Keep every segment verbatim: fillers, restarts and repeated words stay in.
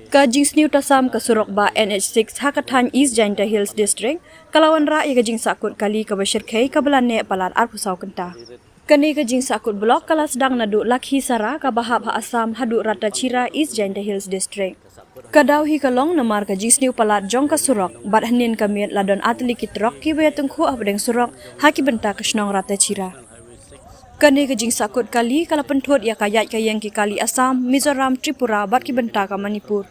Ka jingsniew tasam ka surok ba N H six ha ka thaiñ East Jaintia Hills District ka la wanrah ïa ka jingsahkut kali kaba shyrkhei kaba la neh palat arphew saw kynta. Kane ka jingsahkut block ka la sdang naduh Lakhisara kaba hap ha Assam haduh Rattachira, East Jaintia Hills District. Ka daw hi ka long namar ka jingsniew palat jong ka surok bad hynnin ka miet la don artylli ki trok kiba ïatyngkhuh hapdeng surok ha ki bynta ka shnong Rattachira. Kane ka jingsahkut kali ka la pynthut ïa ka ïaid ka ïeng ki kali Assam, Mizoram, Tripura bad ki bynta ka Manipur.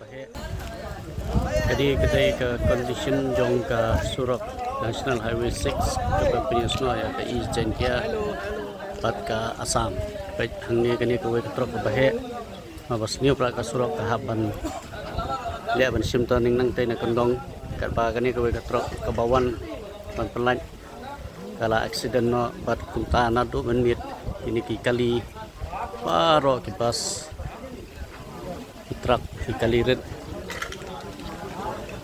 Kane ka dei ka condition jong ka surok National Highway six kaba pynïasnoh ïa ka East Jaintia bad ka Assam. Peit hangne kane kawei ka trok kaba heh, haba sniew palat ka surok ka hap ban leh ban shim turning nangtei na kyndong, katba kane kawei ka trok kaba wan ban pynlait ka la accident noh bad kumta naduh mynmiet kine ki kali baroh, ki bus, ki truck, ki kali rit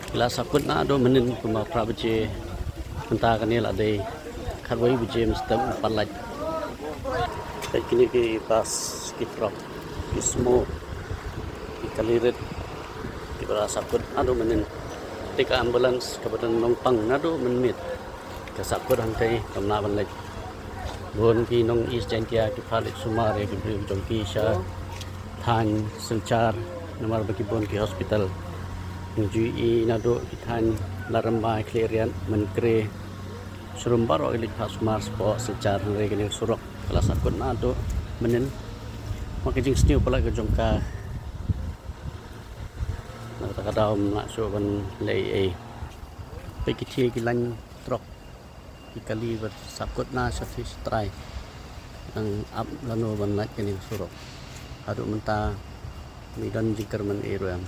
ki la sahkut naduh mynnin kumba phra baje. Mynta kane la dei khatwei baje mynstep, pynlait. Peit kine ki bus, ki truck, ki sumo, ki kali rit kiba la sahkut naduh mynnin. Te ka ambulance kaba don nongpang naduh mynmiet ka sahkut hangtei, kam lah ban leit. Bun ki nong East Jaintia ki phah leit sumar ïa ki briew jong ki sha thaiñ Silchar namar ba ki bun ki hospital. Ngi ju ïohi naduh ki thaiñ Ladrymbai, Khliehriat, Mynkre, Shillong baroh ki leit phah sumar shapoh Silchar, hynrei kane ka surok ka la sahkut naduh mynnin. Ma ka jingsniew palat ka jong ka, na kata ka daw ym lah shuh ban leh ei ei. Peit ki thie ki lain trok, ki kali ba sahkut na shatei shatrai. Nang ap lano ban lait kane ka surok. Haduh mynta ym don jingkyrmen ei ruh em.